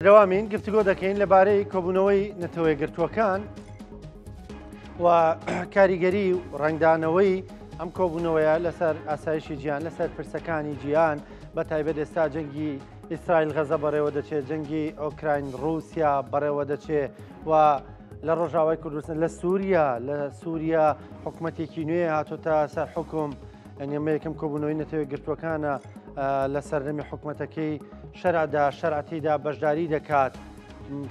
بەردەوامین گفتگۆ دەکەین لەبارەی کۆبوونەوەی نەتەوەیەکگرتووەکان و کاریگەری و ڕەنگدانەوەی ئەم کۆبوونەوەیە لەسەر ئاسایشی جیهان لەسەر پرسەکانی جیهان بە تایبەت ئێستا جەنگی ئیسرائیل غەزە بەڕێوە دەچێت جەنگی ئۆکراین رووسیا بەڕێوە دەچێ و لە ڕۆژاوای کوردستان لە سووریا لە سووریا حکوومەتێکی نوێ هاتۆتە سەر حکوم ئەمە یەکەم کۆبوونەوەی نەتەوەیەکگرتووەکانە لە سەردەمی حکومەتەکەی شەرعدا شەرع تێیدا بەشداری دەکات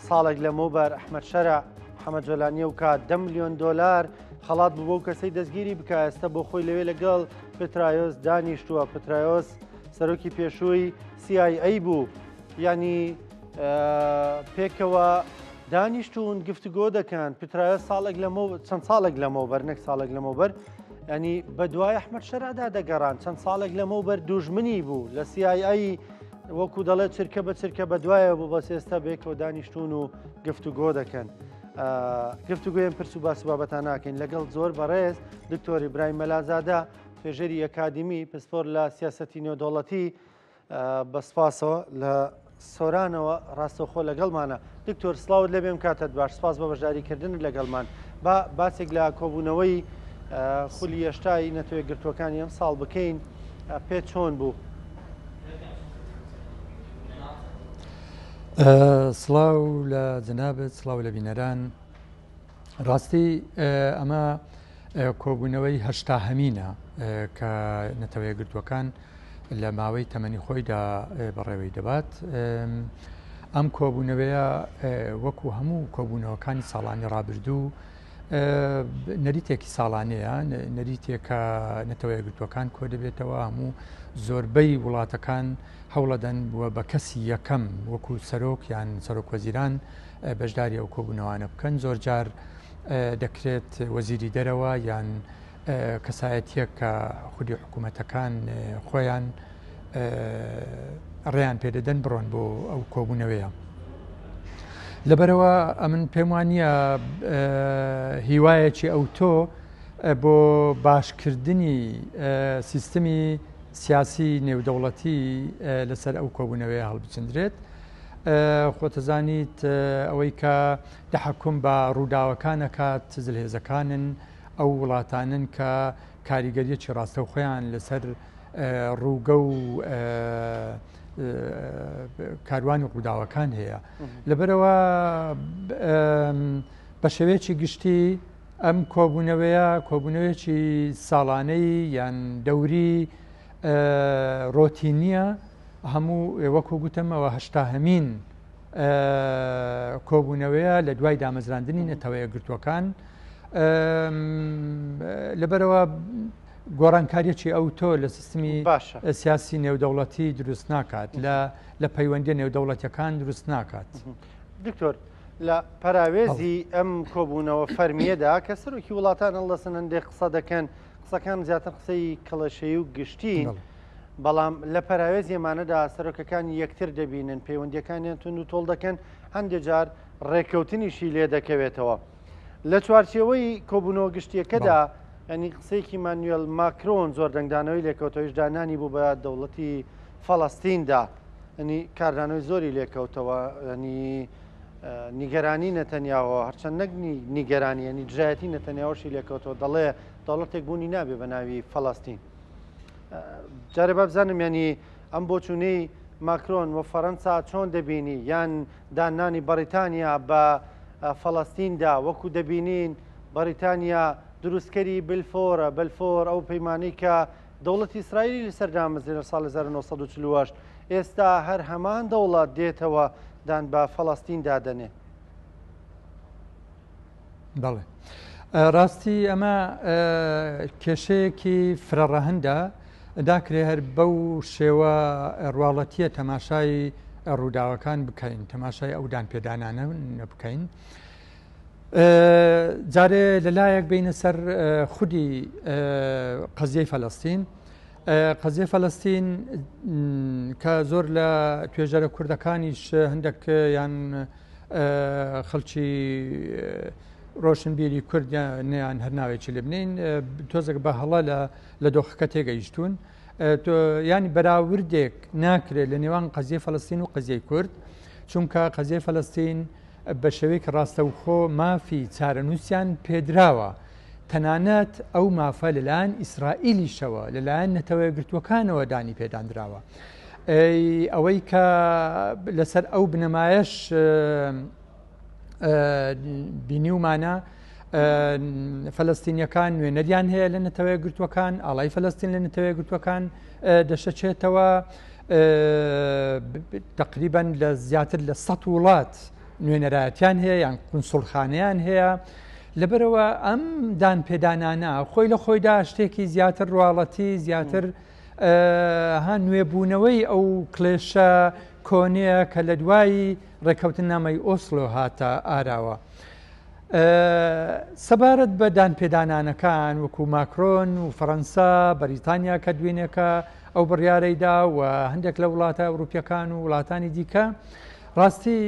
ساڵێک لەمەوبەر ئەحمەد شەرع حەمە جۆلانیە و کات 10 میلیۆن دلار خەڵات بوو بەو کەسەی دەستگیری بکە ئێستا بۆ خۆی لەوێ لەگەڵ پترایۆس دانیشتووە پترایۆس سەرۆکی پێشووی CIA بوو ینی پێکەوە دانیشتون گفتوگۆ دەکەن پترایۆس ساڵێک لەمە چەند ساڵێک لەمەوبەر نەک ساڵێک لەمەوبەر ینی بە دوای ئەحمەد شەرعدا دەگەڕان چەند ساڵێک لەمەوبەر دوژمنی بوو لە CIA وەکو دەڵێت چرکە بە چرکە بە دوایە بوو بەس ئێستا بێکەوە دانیشتون و گفتوگۆ دەکەن. گفتوگوێن پرس و باس و بابەتان ناکەین لەگەڵ زۆر بەڕێز دکتۆری برایم مەلازادە توێژەری ئەکادیمی پسپۆر لە سیاسەتی نێودەوڵەتی بە سپاسەوە لە سۆرانەوە ڕاستەوخۆ لەگەڵمانە. دکتۆر سڵاوت لێبێ ئەم کاتەت باش سپاس بۆ بەشداریکردنت لەگەڵمان. با باسێک لە کۆبوونەوەی خولی هەشتای نەتەوە یەکگرتووەکانی ئەم ساڵ بکەین پێت چۆن بوو؟ سڵاو لە جەنابت سڵاو لە بینەران ڕاستی ئەمە کۆبوونەوەی هەشتاهەمینە کە نەتەوە یەکگرتووەکان لە ماوەی تەمەنی خۆیدا بەڕێوەی دەبات. ئەم کۆبوونەوەیە وەکو هەموو کۆبوونەوەکانی ساڵانی ڕابردوو نەریتێکی ساڵانەیە نەریتێکە نەتەوە یەکگرتووەکان کۆ دەبێتەوە هەموو زۆربەی وڵاتەکان هەوڵەدەن بووە بە کەسی یەکەم وەکو سەرۆک یان سەرۆک وەزیران بەشداری ئەو کۆبوونەوانە بکەن زۆرجار دەکرێت وەزیری دەرەوە یان کەسایەتیەک کە خودی حکوومەتەکان خۆیان ڕێیان پێدەدەن بڕۆن بۆ ئەو کۆبوونەوەیە. لەبەرەوە ئەمن پێم وانە هیوایەکی ئەوتۆ بۆ باشکردنی سیستمی سیاسی نێودەوڵەتی لەسەر ئەو کۆبوونەوەیە هەڵبچندرێت. خۆتەزانیت ئەوەی کە تەحەکوم بە ڕووداوەکان ئەکات زلهێزەکانن، ئەو وڵاتانەن کە کاریگەریەکی ڕاستەوخۆیان لەسەر ڕووگە و کاروانی ڕووداوەکان هەیە. لەبەرەوە بە شێوەیەکی گشتی ئەم کۆبوونەوەیە کۆبوونەوەیەکی ساڵانەی یان دەوری ڕۆتینیە هەموو وەکو گوتەمەوە هەشتاهەمین کۆبوونەوەیە لە دوای دامەزراندنی نەتەوە یەکگرتووەکان لەبەرەوە گۆڕانکاریەکی ئەو تۆ لە سیستمی سیاسی نێودەوڵەتی دروست ناکات لە لە پەیوەندی نێودەوڵەتەکان دروست ناکات. دکتۆر لە پەراوێزی ئەم کۆبوونەوە فەرمیەدا کە سەرۆکی وڵاتان هەڵدەسن هەندێک قسە دەکەن قسەکان زیاتر قسەی کەڵەشەی و گشتین بەڵام لە پەراوێزی ئەمانەدا سەرۆکەکان یەکتر دەبینن، پەیوەندییەکانیان توندوتۆڵ دەکەن، هەندێ جار ڕێککەوتنیشی لێ دەکەوێتەوە. لە چوارچێوەی کۆبوونەوە گشتییەکەدا، یانی قسەیەکی مانوێل ماکرۆن زۆر دەنگدانەوەی لێکەوتەوە، ئیش دانانی بوو بە دەوڵەتی فەڵەستیندا، یانی کاردانەوەی زۆری لێکەوتەوە، یانی نیگەرانی نەتەنیاهۆ، هەرچەند نەک نیگەرانی، یانی دژایەتی نەتەنیاهۆشی لێکەوتەوە، دەڵێ دەوڵەتێک بوونی نابێ بە ناوی فەڵەستین. جارێ با بزانم ینی ئەم بۆچوونەی ماکرۆن و فەرەنسا چۆن دەبینی یان دانانی بەریتانیا بە فەڵەستیندا وەکو دەبینین بەریتانیا دروستکەری بلفۆرە بەلفۆر ئەو پەیمانەی کە دەوڵەتی ئیسرائیلی لەسەر دامەزرێ لە ساڵ 1948 ئێستا هەر هەمان دەوڵەت دێتەوە دان بە فەڵەستین دادەنێ. بەڵێ ڕاستی ئەمە کێشەیەکی فرەڕەهندە داکرێ هەر بەو شێوە ڕواڵەتیە تەماشای ڕووداوەکان بکەین تەماشای ئەو دان پێدانانە بکەین جارێ لەلایەک بینە سەر خودی قەزیەی فەلەستین قەزیە فەلەستین کە زۆر لە توێژەرە کوردەکانیش هەندێک یان خەڵکی ڕۆشنبیری کورد نیان هەر ناوێکی لێ بنین تۆزێک بە هەڵە لە لە دۆخەکە تێگەیشتون ینی بەراوردێک ناکرێت لە نێوان قەزیە فەلستین و قەزیەی کورد. چونکە قەزیەی فەلەستین بە شێوەیەکی ڕاستەوخۆ مافی چارەنووسیان پێدراوە، تەنانەت ئەو مافە لەلایەن ئیسرائیلیشەوە لەلایەن نەتەوەیەکگرتووەکانەوە دانی پێداندراوە. ئەوەی کە لەسەر ئەو بنەمایەش بینیومانە فەلەستینیەکان نوێنەریان هەیە لە نەتەوەیە گرتووەکان ئاڵای فەلەستین لە نەتەوەیە گرتووەکان دەشەچێتەوە تقریبان لە زیاتر لە سە وڵات نوێنەرایەتیان هەیە یان قونسڵخانەیان هەیە لەبەرەوە ئەم دان پێدانانە خۆی لە خۆیدا شتێکی زیاتر ڕواڵەتی زیاتر ها نوێبوونەوەی ئەو کلێشە کۆنەیە کە لە دوایی ڕێککەوتننامەی ئۆسلۆ هاتە ئاراوە. سەبارەت بە دانپێدانانەکان وەکو ماکرۆن و فەڕەنسا، بەریتانیا کە دوێنێکە ئەو بڕیارەیدا و هەندێک لە وڵاتە ئەوروپیەکان و وڵاتانی دیکە ڕاستی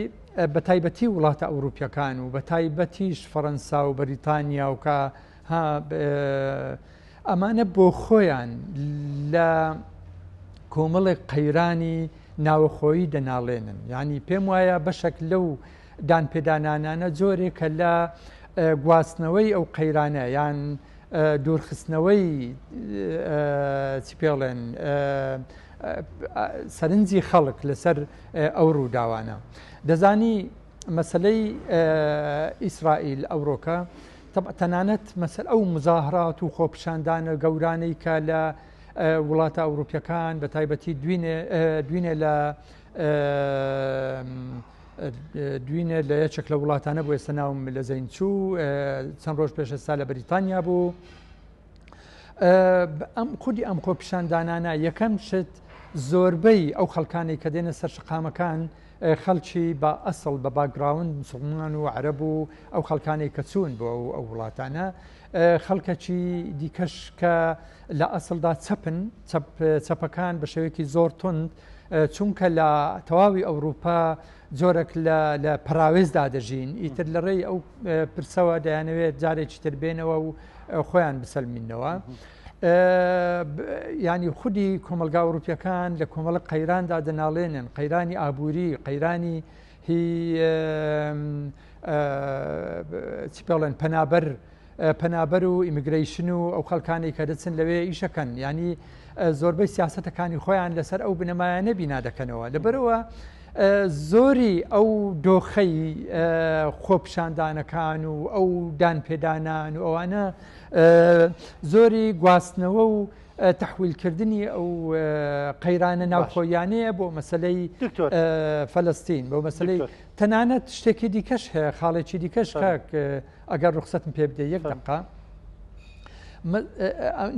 بە تایبەتی وڵاتە ئەوروپیەکان و بە تایبەتیش فەڕەنسا و بەریتانیا و کە ها ئەمانە بۆ خۆیان لە کۆمەڵێک قەیرانی ناوەخۆیی دەناڵێنن یعنی پێم وایە بەشێک لەو دانپێدانانانە جۆرێکە لە گواستنەوەی ئەو قەیرانە یان دوورخستنەوەی چی پێڵێن سەرنجی خەڵک لەسەر ئەو ڕووداوانە دەزانی مەسلەی ئیسرائیل ئەوڕۆکە تەنانەت مەسەل ئەو مزاهرات و خۆپیشاندانە گەورانەی کە لە وڵاتە ئەوروپیەکان بە تایبەتی دوینێ لە دوینێ لە یەکێک لە وڵاتانە بۆ ئێستا ناوم لە زەین چوو چەند ڕۆژ پێش ئێستا لە بەریتانیا بوو ئەم خودی ئەم خۆپیشاندانانە یەکەم شت زۆربەی ئەو خەڵکانی کە دێنە سەر شقامەکان خەڵکی بە ئەسڵ بە باگراوند مسلمان و عەرەب و ئەو خەڵکانەی کە چوون بۆ ئەو وڵاتانە خەڵکەکی دیکەش کە لە ئەسڵدا چەپن چەپەکان بە شێوەیەکی زۆر تند چونکە لە تەواوی ئەوروپا جۆرەك لە پەراوێزدا دەژین ئیتر لە ڕێی ئەو پرسەوە دەیانەوێت جارێکی تر بێنەوە و خۆیان بسەلمینەوە. ینی خودی کۆمەلگا ئەوروپیەکان لە کۆمەڵە قەیراندا دەناڵێنن قەیرانی ئابووری قەیرانی هی چی پێڵێن پەنابەر پەنابەر و ئیمیگرەیشن و ئەو خەڵکانی کە دەچن لەوێ ئیشەکەن ینی زۆربەی سیاستەکانی خۆیان لەسەر ئەو بنەمایانە بینا دەکەنەوە لەبەرەوە زۆری ئەو دۆخەی خۆپشاندانەکان و ئەو دانپێدانان و ئەوانە زۆری گواستنەوە و تەحویلکردنی ئەو قەیرانە ناوخۆیانەیە بۆ مەسلەی فەلەستین بۆ مەسلەی تەنانەت شتێکی دیکەش هەیە خاڵێکی دیکەش کاک ئەگەر ڕوخسەتم پێ بدەی یەک دقە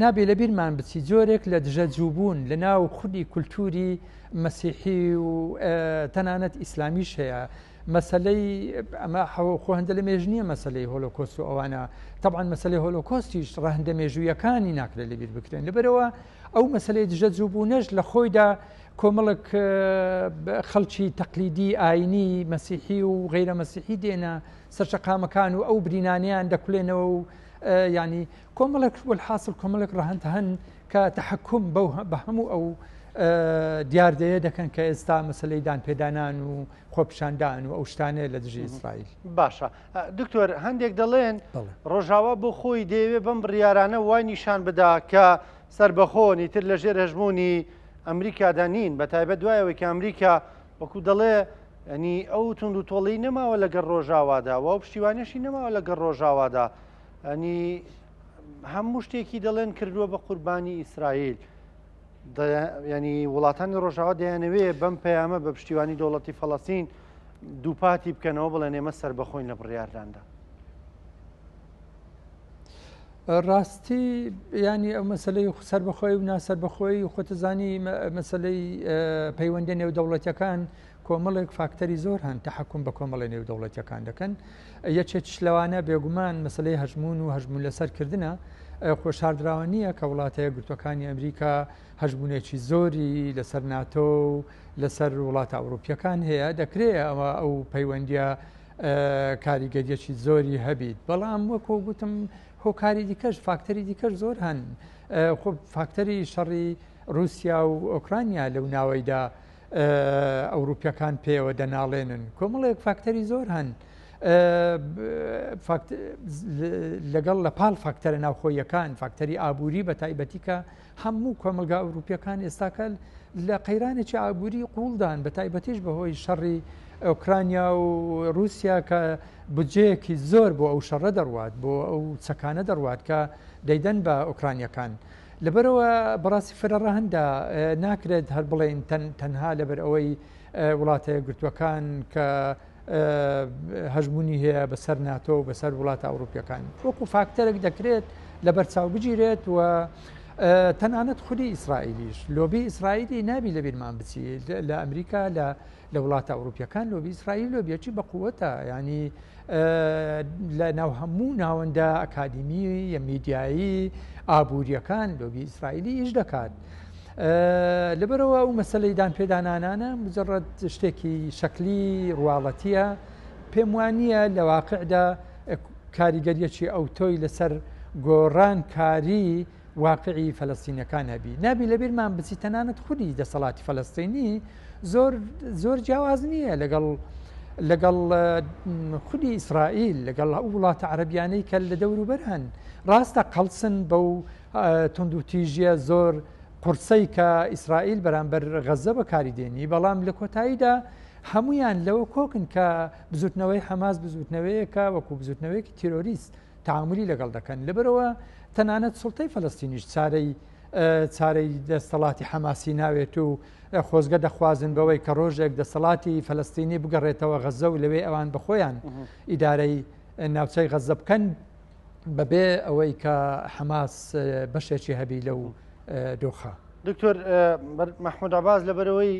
نابێ لە بیرمان بچی جۆرێک لە دژە جووبوون لە ناو خودی کولتوری مەسیحی و تەنانەت ئیسلامیش هەیە مەسلەی ئەمە خۆ هەندە لە مێژ نییە مەسلەی هۆلۆکۆست و ئەوانە طبعا مەسلەی هۆلۆکۆستیش ڕەهندە مێژوویەکانی ناکرێت لەبیر بکرێن لەبەرەوە ئەو مەسلەی دژە جووبوونەش لە خۆیدا کۆمەڵک خەڵکی تەقلیدی ئاینی مەسیحی و غیرە مەسیحی دێنە سەرشەقامەکان و ئەو برینانیان دەکولێنەوە و ینی کۆمەڵێک والحاصل کۆمەڵێک ڕەهند هەن کە تحکم بەو بە هەموو ئەو دیاردەیە دەکەن کە ئێستا مەسلەی دان پێدانان و خۆپیشاندان و ئەو شتانەیە لە دژی ئیسرائیل. باشە دکتۆر هەندێک دەڵێن ڕۆژاوا بۆ خۆی دەیەوێ بەم بڕیارانە وای نیشان بدا کە سەربەخۆن ئیتر لەژێر هەژموونی ئەمریکادا نین بە تایبەت دوایەوەی کە ئەمریکا وەکو دەڵێ ئەنی ئەو تونند و تۆڵی نەماوە لەگەڵ ڕۆژاوادا و ئەو پشتیوانیشی نەماوە لەگەڵ ڕۆژاوادا ئەنی هەموو شتێکی دەڵێن کردووە بە قوربانی ئیسرائیل. ینی وڵاتانی ڕۆژاوا دەیانەوێ بەم پەیامە بە پشتیوانی دەوڵەتی فەڵەستین دووپاتی بکەنەوە بڵێن ئێمە سەربەخۆین لە بڕیارداندا. ڕاستی ینی ئەو مەسلەی سەربەخۆی و ناسەربەخۆی خۆتەزانی مەسلەی پەیوەندی نێودەوڵەتەکان کۆمەڵێک فاکتەری زۆر هەن تحکم بە کۆمەڵی نێودەوڵەتەکان دەکەن یەکێکیش لەوانە بێگومان مەسلەی هەژمون و هەژمون لەسەرکردە خۆشاردراوە نییە کە وڵاتە یەکگرتووەکانی ئەمریکا هەژمونێکی زۆری لەسەر ناتۆ و لەسەر وڵاتە ئەوروپیەکان هەیە دەکرێت ئەوە ئەو پەیوەندیە کاریگەریەکی زۆری هەبیت بەڵام وەکۆ گوتم هۆکاری دیکەش فاکتەری دیکەش زۆر هەن خۆ فاکتەری شەڕی رووسیا و ئۆکرانیا لەو ناوەیدا ئەوروپیەکان پێوە دەناڵێنن. کۆمەڵێک فاکتەری زۆر هەن لەگەڵ لە پاڵ فاکتەرە ناوخۆیەکان، فاکتەری ئابووری بە تایبەتی کە هەموو کۆمەڵگا ئەوروپیەکان ئێستاکە لە قەیرانێکی ئابووری قوڵدان، بە تایبەتیش بەهۆی شەڕی ئۆکرانیا و رووسیا کە بودجەیەکی زۆر بۆ ئەو شەڕە دەڕوات، بۆ ئەو چەکانە دەڕوات کە دەیدەن بە ئۆکرانیەکان. لەبەرئەوە بەڕاستی فرە ڕەهەندە، ناکرێت هەر بڵێین تەنها لەبەر ئەوەی وڵاتە یەکگرتووەکان کە هەژمونی هەیە بەسەر ناتۆ و بەسەر وڵاتە ئەوروپیەکان وەکو فاکتەرێک دەکرێت لەبەر چاو بگیرێت و تەنانەت خودی ئیسرائیلیش لۆبی ئیسرائیلی نابی لەبیرمان بچی لە ئەمریکا لە لە وڵاتە ئەوروپیەکان لۆبی ئیسرائیل لۆبیەکی بەقوەتە ینی لە ناو هەموو ناوەندە ئەکادیمی یە میدیایی ئابووریەکان لۆبی ئیسرائیلی ئیش دەکات. لەبەرەوە ئەو مەسلەی دان پێدانانانە مجرد شتێکی شەکلی ڕواڵەتیە پێم وانە لە واقعدا کاریگەریەکی ئەوتۆی لەسەر گۆڕان کاری واقعی فەلەستینەکان هەبی. نابی لەبیرمان بچی تەنانەت خودی دەسەڵاتی فەلەستینی زۆر زۆر جیاواز نییە لەگەڵ لەگەڵ خودی ئیسرائیل لەگەڵ ئەو وڵاتە عەرەبیانەی کە لە دەوروبەر هەن ڕاستە قەڵسن بەو توندوتیژیە زۆر قورسەی کە ئیسرائیل بەرامبەر غەزە بەکاری دێنی بەڵام لە کۆتاییدا هەمویان لەوە کۆکن کە بزوتنەوەی حەماس بزوتنەوەیەکە وەکو بزوتنەوەیەکی تیرۆریست تەعامولی لەگەڵ دەکەن لەبەرئەوە تەنانەت سوڵتەی فەلەستینیش چارەی چارەی دەستەڵاتی حەماسی ناوێت و خۆزگە دەخوازن بەوەی کە ڕۆژێک دەسەڵاتی فەلەستینی بگەڕێتەوە غەزە و لەوێ ئەوان بەخۆیان ئیدارەی ناوچەی غەزە بکەن بەبێ ئەوەی کە حەماس بەشێکی هەبی لەو دۆخە. دکتۆر مەحمود عباس لەبەرەوەی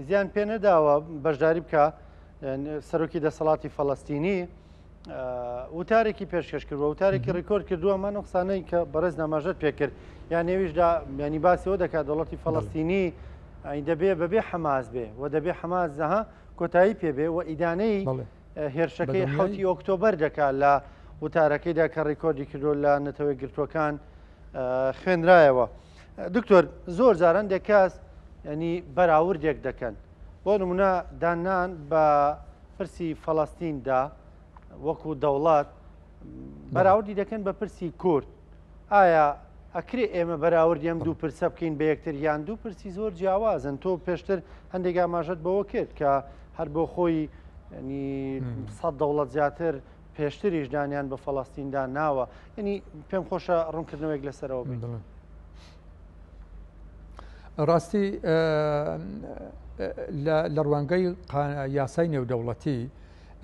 زیان پێ نەداوە بەشداری بکە سەرۆکی دەسەڵاتی فەڵەستینی وتارێکی پێشکەش کردووە وتارێکی ڕیکۆرد کردووە من قسانەی کە بەڕێز ناماژەت پێکرد یان نێویشدا ینی باسیەوە دەکات دەوڵەتی فەڵەستینی دەبێ بەبێ حەماس بێ و دەبێ حەماس زەها کۆتایی پێبێ و ئیدانەی هێرشەکەی حوتی ئۆکتۆبەر دەکات لە وتارەکەیدا کە ڕیکۆردی کردو لە نەتەوەی گرتووەکان خوێنرایەوە دکتۆر زۆر جاران دەکەس ینی بەراوردێک دەکەن بۆ نمونە دانان بە پرسی فەڵەستیندا وەکو دەوڵەت بەراوردی دەکەن بە پرسی کورد ئایا ئەکرێ ئێمە بەراوردی ئەم دوو پرسە بکەین بە یەکتر یان دوو پرسی زۆر جیاوازن تۆ پێشتر هەندێک ئاماژەت بەوە کرد کە هەر بۆ خۆی سەد دەوڵەت زیاتر پێشتریش دانیان بە فەڵەستیندا ناوە ینی پێم خۆشە ڕوونکردنەوەیەک لەسەرەوە بڵێن. ڕاستی لە ڕوانگەی یاسای نێودەوڵەتی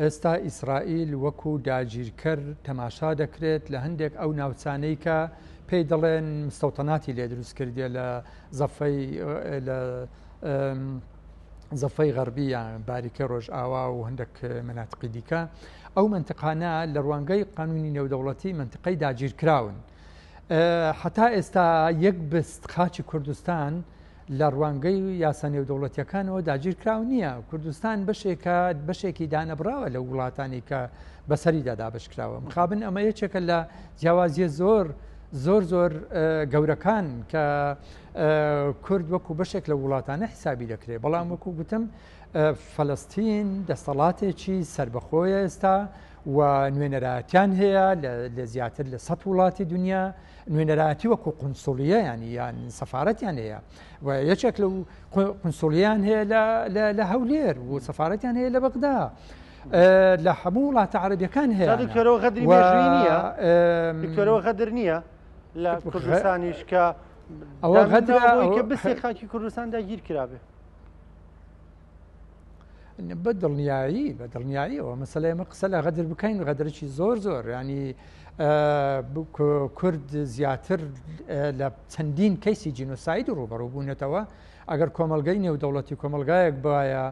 ئێستا ئیسرائیل وەکو داگیرکەر تەماشا دەکرێت لە هەندێک ئەو ناوچانەی کە پێی دەڵێن مستەوتەناتی لێ دروست کردیە لە زەفەی لە زەفەی غەربی یان باریکە ڕۆژئاوا و هەندێک مناتقی دیکە ئەو منتقانە لە ڕوانگەی قانونی نێودەوڵەتی منتقەی داگیرکراون. هەتا ئێستا یەک بست خاکی کوردستان لە ڕوانگەی یاسا نێودەوڵەتیەکانەوە داگیرکراو نییە کوردستان بەشێکە بەشێکی دانەبراوە لە وڵاتانی کە بەسەریدا دابشکراوە مخابن ئەمە یەکێکە لە جیاوازیە زۆر زۆر زۆر گەورەکان کە کورد وەکو بەشێک لە وڵاتانە حیسابی دەکرێت بەڵام وەکو گوتم فەلەستین دەسەڵاتێکی سربەخۆیە ئێستا و نوێنەرایەتیان هەیە لە زیاتر لە سە وڵاتی دنیا نوێنەرایەتی وەکو قونسولیە ینی یان سەفاەتیان هەیە و یەکێک لەو قونسولیان هەیە لە هەولێر و سەفاەتیان هەیە لە بەغدا لە هەموو وڵاتە عەربیەکان هەیە دکتۆرەوە غەدری مێژووی نییە دکتۆرەوە غەدر نییە لە کوردستانیش کە ئەوە غەدرە کە بسێ خاکی کوردستان داگیر کرابێ بە دڵنیایی بە دڵنیاییەوە مەسەلە ئێمە قسە لە غەدر بکەین غەدرێکی زۆر زۆر ینی کورد زیاتر لە چەندین کەیسی جینۆساید ڕوبەڕوو بوونەتەوە ئەگەر کۆمەلگەی نێودەوڵەتی کۆمەلگایەک باە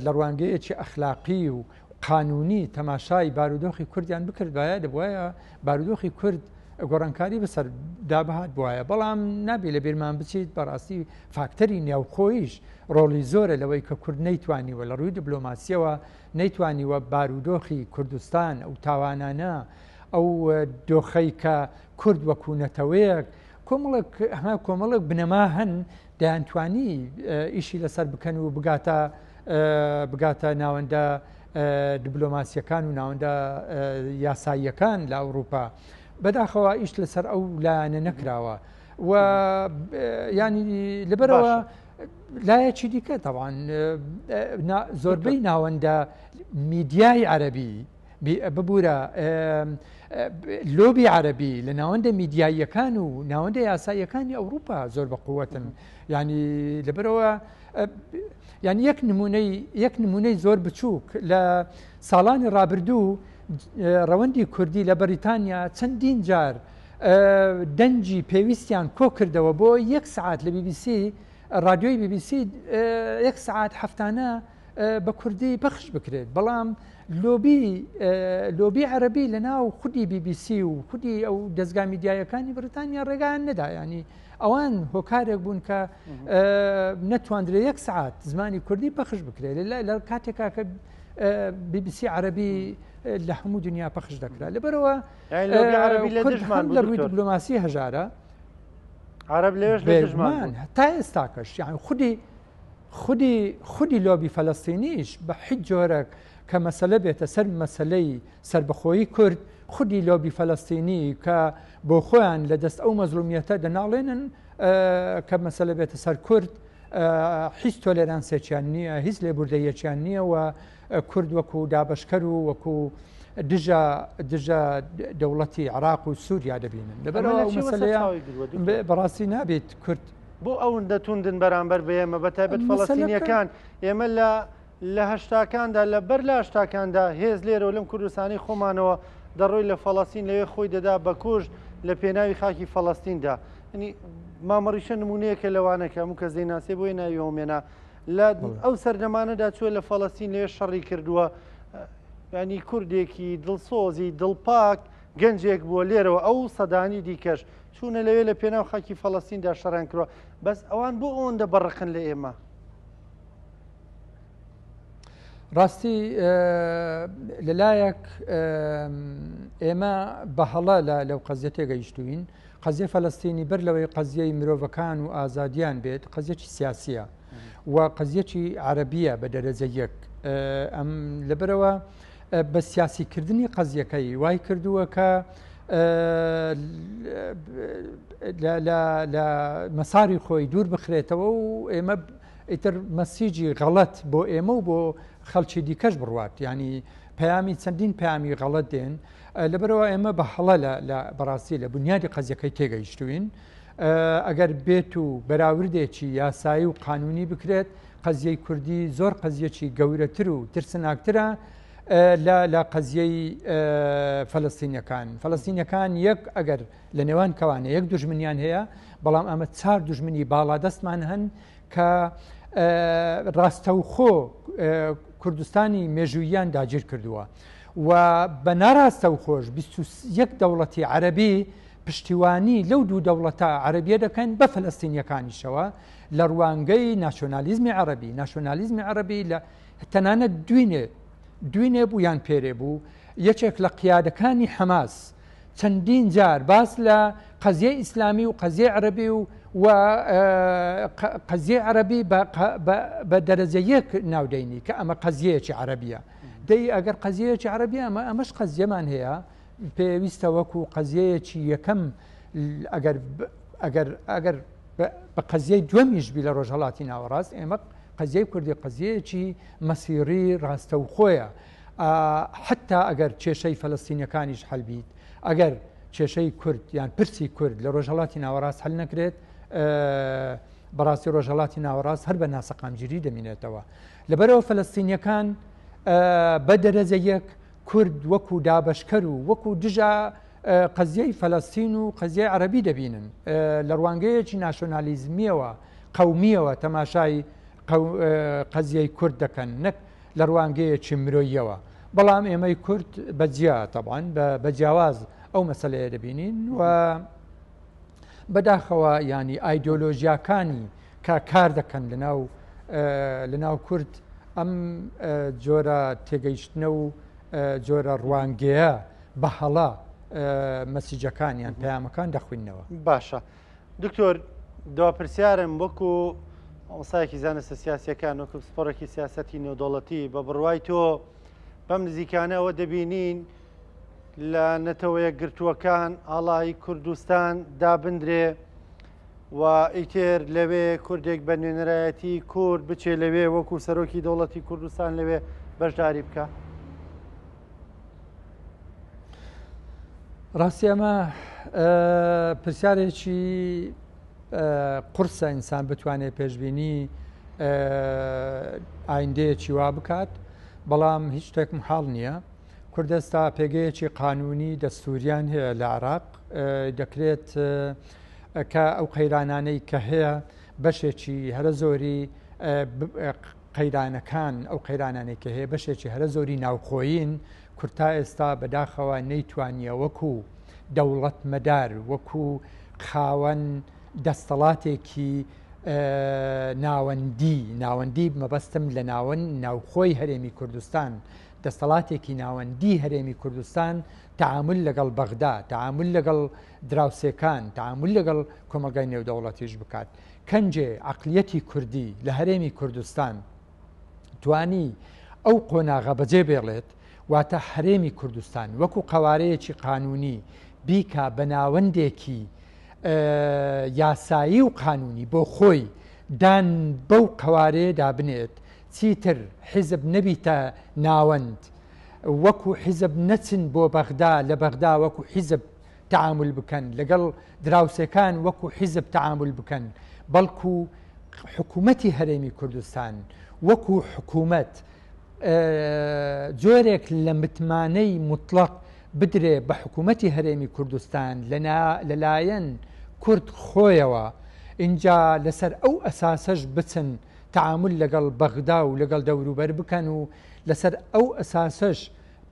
لە ڕوانگەیەکی ئەخلاقی و قانونی تەماشای بارودۆخی کوردیان بکردایە دەبواە بارودۆخی کورد گۆڕانکاری بەسەر دابهات بواە بەڵام نابێ لە بیرمان بچیت بەڕاستی فاکتەری نێوخۆیش ڕۆڵی زۆرە لەوەی کە کورد نەیتوانیوە لە ڕووی دبلۆماسیەوە نەیتوانیوە بارودۆخی کوردستان ئەو تاوانانە ئەو دۆخەی کە کورد وەکو نەتەوەیەک کۆمەڵێک هەما کۆمەڵێک بنەما هەن دەیانتوانی ئیشی لەسەر بکەن و بگاتە بگاتە ناوەندە دیبلۆماسیەکان و ناوەندە یاساییەکان لە ئەوروپا بەداخەوە ئیش لەسەر ئەو لایەنە نەکراوە و ینی لەبەرەوە لایەکی دیکە تەوان زۆربەی ناوەندە میدیای عەربی ببوورە لۆبی عەربی لە ناوەندە میدیاییەکان و ناوەندە یاساییەکانی ئەوروپا زۆر بە قووەتن ینی لەبەرەوە یان یەک نمونەی یەک نمونەی زۆر بچووک لە ساڵانی ڕابردوو ڕەوەندی کوردی لە بەریتانیا چەندین جار دەنگی پێویستیان کۆ کردەوە بۆ یەک سعات لە بیبیسی رادیۆی بیبیسی یەک سعات هەفتانە بە کوردی پەخش بکرێت بەڵام لۆبی لۆبی عەربی لە ناو خودی بیبیسی و خودی ئەو دەستگا میدیایەکانی بریتانیا ڕێگان نەدا ینی ئەوان هۆکارێک بوون کە نەتواندرێ یەک سعات زمانی کوردی پەخش بکرێت لە کاتێکا کە بیبیسی عەربی لە هەموو دنیا پەخش دەکرا لەبەرەوە لە ڕووی دیبلۆماسی هەژارە عرب لێش لە تا ئێستاکەش یان خودی خودی خودی لۆبی فەلەستینیش بە هیچ جۆرەک کە مەسەلە بێتە سەر مەسەلەی سەربەخۆیی کورد، خودی لۆبی فەلەستینی کە بۆ خۆیان لە دەست ئەو مەزڵومیەتە دەناڵێنن کە مەسەلە بێتە سەر کورد هیچ تۆلێرانسێکیان نییە، هیچ لێبوردەیەکیان نییە و کورد وەکو دابەشکەر و وەکو دژە دژە دەوڵەتی عراق و سووریا دەبینن. لەبەرئەوە ئەو مەسەلەیە بەڕاستی نابێت کورد بۆ ئەوەندە توندن بەرامبەر بە ئێمە بە تایبەت فەڵەستینیەکان ئێمە لە لە هەشتاکاندا لە بەر لە هەشتاکاندا هێز لێرەوە لەم کوردستانی خۆمانەوە دەڕۆی لە فەڵەستین لەوێ خۆی دەدا بە کوشت لە پێناوی خاکی فەڵەستیندا ینی مامەڕیشە نمونەیەکە لەوانە کە هەموو کەس دەیناسێ بۆیە ناوی هۆمێنا لە ئەو سەردەمانەدا چووە لە فەڵەستین لەوێ شەڕی کردووە ینی کوردێکی دڵسۆزی دڵپاک گەنجێک بووە لێرەوە ئەو سەدانی دیکەش چوونە لەوێ لە پێناو خاکی فەڵەستیندا شەڕیان کردووە بەس ئەوان بۆ ئەوەندە بەڕقن لە ئێمە؟ ڕاستی لەلایەک ئێمە بە هەڵە لە لەو قەزیە تێگەیشتوین قەزیە فەلەستینی بەر لەوەی قەزیەی مرۆڤەکان و ئازادیان بێت قەزیەکی سیاسیە و قەزیەکی عەربیە بە دەرەجە یەک ئەم لەبەرەوە بە سیاسیکردنی قەزیەکەی وای کردووە کە لە مەساری خۆی دوور بخرێتەوە و ئێمە ئیتر مەسیجی غەڵەت بۆ ئێمە و بۆ خەڵکی دیکەش بڕوات ینی پەیامی چەندین پامی غەڵەت دێن لەبەرەوە ئێمە بە هەڵە لە بەڕاستی لە بنیادی قەزیەکەی تێگەیشتوین ئەگەر بێت و بەراوردێکی یاسایی و قانونی بکرێت قەزیەی کوردی زۆر قەزیەکی گەورەتر و ترسناکترە لە قەزیەی فەلەستینەکان فەلەستینەکان یەک ئەگەر لە نێوان کەوانە یەک دوژمنیان هەیە بەڵام ئەمە چار دوژمنی باڵادەستمان هەن کە ڕاستەوخۆ کوردستانی مێژوویان داگیر کردووە و بە ناراستەوخۆش 21 دەوڵەتی عەربی پشتیوانی لەو دوو دەوڵەتە عەربیە دەکەن بە فەلەستینیەکانیشەوە لە ڕوانگەی ناسیۆنالیزمی عەرەبی، ناسیۆنالیزمی عەرەبی لە تەنانەت دوینێ دوینێ بوو یان پێرێ بوو یەکێک لە قیادەکانی حەماس چەندین جار باس لە قەزیەی ئیسلامی و قەزیەی عەرەبی و و قەزیەی عەرەبی بە دەرەجە یەک ناودەینی کە ئەمە قەزیەیەکی عەرەبیە دەی ئەگەر قەزیەیەکی عەرەبی ئەمە ئەمەش قەزیەمان هەیە پێویستە وەکو قەزیەیەکی یەکەم ئەگەر ئەگەر ئەگەر بە قەزیەی دووەمیش بی لە ڕۆژهەڵاتی ناوەڕاست ئێمە قەزیەی کوردی قەزیەیەکی مەسیڕی ڕاستەوخۆیە حتا ئەگەر کێشەی فەلەستینەکانیش حل بیت ئەگەر کێشەی کورد یان پرسی کورد لە ڕۆژهەڵاتی ناوەڕاست حل نەکرێت بەڕاستی ڕۆژهەڵاتی ناوەڕاست هەر بە ناسەقامگیری دەمینێتەوە لەبەرەوە فەلەستینیەکان بە دەرەجە یەک کورد وەکو دابەشکەر و وەکو دژە قەزیەی فەلەستین و قەزیەی عەرەبی دەبینن لە ڕوانگەیەکی ناسیۆنالیزمیەوە قەومیەوە تەماشای قەزیەی کورد دەکەن نەک لە ڕوانگەیەکی مرۆیەوە بەڵام ئێمەی کورد بەجیا تەبان بە جیاواز ئەو مەسلەیە دەبینین و بەداخەوە ینی ئایدۆلۆژیاکانی کە کار دەکەن لەناو لەناو کورد ئەم جۆرە تێگەیشتنە و جۆرە ڕوانگەیە بە هەڵە مەسیجەکان یان پەیامەکان دەخوینەوە. باشە. دکتۆر دوا پرسیارم وەکو مامۆستایەکی زانستە سیاسیەکان وەکو پسپۆڕێکی سیاسەتی نێودەوڵەتی بە بڕوای تۆ بەم نزیکانە ئەوە دەبینین لە نەتەوە یەکگرتووەکان ئاڵای کوردستان دابندرێ و ئیتر لەوێ کوردێک بە نوێنەرایەتی کورد بچێ لەوێ وەکو سەرۆکی دەوڵەتی کوردستان لەوێ بەشداری بکە؟ ڕاستی ئەمە پرسیارێکی قورسە ئینسان بتوانێت پێشبینی ئایندەیەکی وا بکات بەڵام هیچ شتێک محاڵ نییە کوردستا پێگەیەکی قانونی دەستوریان هەیە لە عراق دەکرێت کە ئەو قەیرانانەی کە هەیە بەشێکی هەرە زۆری قەیرانەکان، ئەو قەیرانانەی کە هەیە بەشێکی هەرە زۆری ناوخۆیین، کورد تا ئێستا بەداخەوە نەیتوانیە وەکو دەوڵەتمەدار، وەکو خاوەن دەستەڵاتێکی ناوەندی، ناوەندی مەبەستم لە ناوەند ناوخۆی هەرێمی کوردستان، دەستەڵاتێکی ناوەندی هەرێمی کوردستان تەعامول لەگەڵ بەغدا، تەعامول لەگەڵ دراوسێکان، تەعامول لەگەڵ کۆمەڵگای نێودەوڵەتیش بکات. کەنجێ عەقلیەتی کوردی لە هەرێمی کوردستان توانی ئەو قۆناغە بەجێ بێڵێت، واتە هەرێمی کوردستان وەکو قەوارەیەکی قانونی بیکا بە ناوەندێکی یاسایی و قانونی بۆ خۆی دان بەو قەوارەیەدا بنێت، چیتر حیزب نەبیتە ناوەند، وەکو حیزب نەچن بۆ بەغدا، لە بەغدا وەکو حیزب تەعامول بکەن، لەگەڵ دراوسێکان وەکو حیزب تەعامول بکەن، بەڵکو حکوومەتی هەرێمی کوردستان وەکو حکوومەت جۆرێک لە متمانەی موتڵەق بدرێ بە حکوومەتی هەرێمی کوردستان لەلایەن کورد خۆیەوە، ئینجا لەسەر ئەو ئەساسەش بچن تەعامول لەگەڵ بەغدا و لەگەڵ دەوروبەر بکەن و لەسەر ئەو ئەساسەش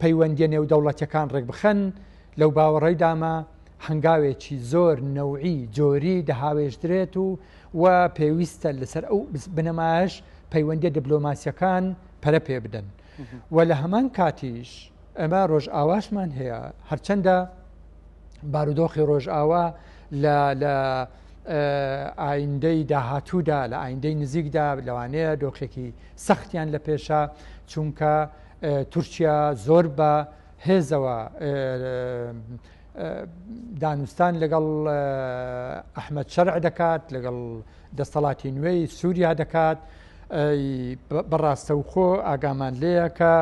پەیوەندیە نێودەوڵەتیەکان ڕێکبخەن، لەو باوەڕەیدامە هەنگاوێکی زۆر نەوعی، جۆری، دەهاوێژدرێت و و پێویستە لەسەر ئەو بنەمایەش پەیوەندیە دبلۆماسیەکان پەرە پێ بدەن و لە هەمان کاتیش ئەمە ڕۆژئاواشمان هەیە هەرچەندە بارودۆخی ڕۆژئاوا لە لە ئایندەی داهاتوودا لە ئایندەی نزیکدا لەوانەیە دۆخێکی سەختیان لە پێشە چونکە تورکیا زۆر بە هێزەوە دانوستان لەگەڵ ئەحمەد شەرع دەکات لەگەڵ دەستەڵاتی نوێی سووریا دەکات بەڕاستەوخۆ ئاگامان لێیە کە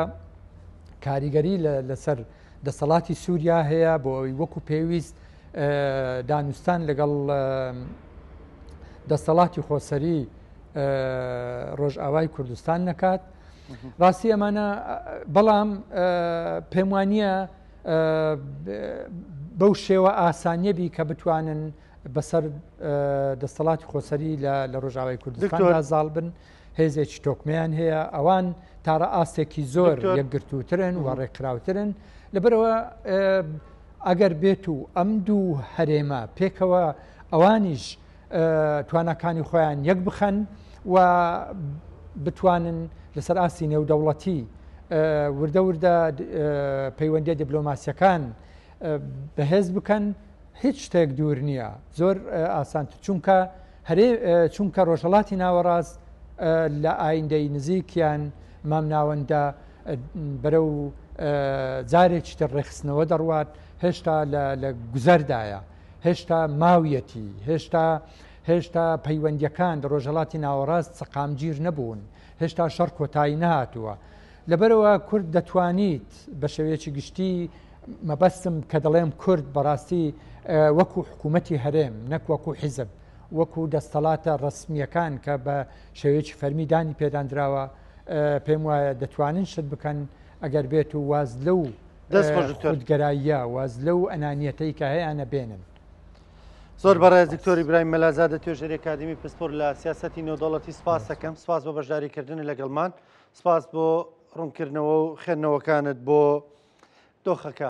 کاریگەری لەسەر دەسەڵاتی سووریا هەیە بۆ ئەوی وەکو پێویست دانوستان لەگەڵ دەسەڵاتی خۆسەری ڕۆژئاوای کوردستان نەکات ڕاستی ئەمانە بەڵام پێم وانە بەو شێوە ئاسانیە بی کە بتوانن بەسەر دەستەڵاتی خۆسەری لە ڕۆژاوای کوردستاندا زاڵ بن هێزێکی تۆکمیان هەیە ئەوان تارە ئاستێکی زۆر یەکگرتووترن و ڕێکخراوترن لەبەرەوە ئەگەر بێت و ئەم دوو هەرێمە پێکەوە ئەوانیش تواناکانی خۆیان یەک بخەن و بتوانن لەسەر ئاستی نێودەوڵەتی وردە وردە پەیوەندیە دیبلۆماسیەکان بەهێز بکەن هیچ شتێک دوور نییە زۆر ئاسانتر چونکە هەرێ چونکە ڕۆژهڵاتی ناوەڕاست لە ئایندەی نزیکیان مامناوەندە بەرەو جارێکی تر ڕێخستنەوە دەڕوات هێشتا لە گوزەردایە هێشتا ماویەتی، هێشتا هێشتا پەیوەندییەکان لە ڕۆژهەڵاتی ناوەڕاست سەقامگیر نەبوون، هێشتا شەڕ کۆتایی نەهاتووە. لەبەرئەوە کورد دەتوانیت بە شێوەیەکی گشتی مەبەستم کە دەڵێم کورد بەڕاستی وەکو حکوومەتی هەرێم نەک وەکو حیزب وەکو دەستەڵاتە ڕەسمییەکان کە بە شێوەیەکی فەرمی دانی پێداندراوە پێم وایە دەتوانن شت بکەن ئەگەر بێت و واز لەو دەست خۆش دکتۆر. خودگەراییە واز لەو ئەنانیەتەی کە هەیانە بێنن. زۆر بەڕێز دکتۆر ئیبراهیم مەلازادە توێژەری ئەکادیمی پسپۆر لە سیاسەتی نێودەوڵەتی سپاس دەکەم سپاس بۆ بەشداریکردن لەگەڵمان سپاس بۆ ڕوونکردنەوە و خوێندنەوەکانت بۆ دۆخەکە.